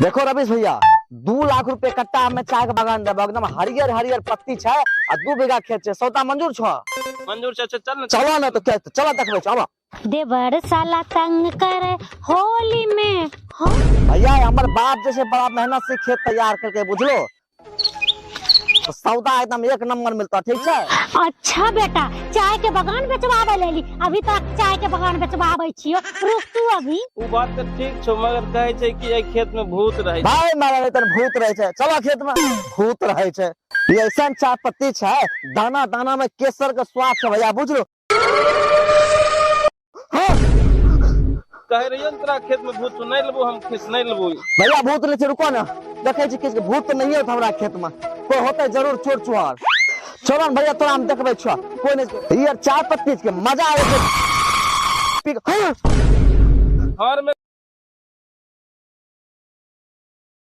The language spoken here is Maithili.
देखो रवीश भैया, 2 लाख रुपए कट्टा में चाय के बागान देबो, एकदम हरियर हरियर पत्ती छै आ 2 बीघा खेत छै। सौदा मंजूर छौ? मंजूर छै, चल ने। चलो ने तो क्या, चलो देखबै, चलो। देवर साला तंग करे होली में। हाँ? भैया हमर बाप जैसे बड़ा मेहनत से खेत तैयार करके, बुझलो, तो सौदा एकदम एक नंबर मिलता, ठीक छै? अच्छा बेटा, चाय के बगान बेचवावे लेली, अभी तक चाय के बगान बेचवावे छियो, रुक तू अभी। उ बात तऽ ठीक छौ, मगर कहै छै कि एहि खेत में भूत रहै छै। भाई मारा तन भूत रहै छै, चलो खेत में भूत रहै छै। ई ऐसन चाय पत्ती छै, दाना दाना में केसर के स्वाद छै भैया, बुझलो? हाँ। कहे रहियो ने तोरा खेत में भूत छौ, नहीं लेबो हम खेत, नहीं लेबो। भैया भूत नहीं छै, रुको ना, देखै छी किछु भूत तऽ नहिये होत हमरा खेत में, कोई होते जरूर चोर चुहार। चलो ने भैया तोरा हम देखबै छौ, कोई नहीं। ई आर चाय पत्ती के मजा आबै छै। हाँ। घर में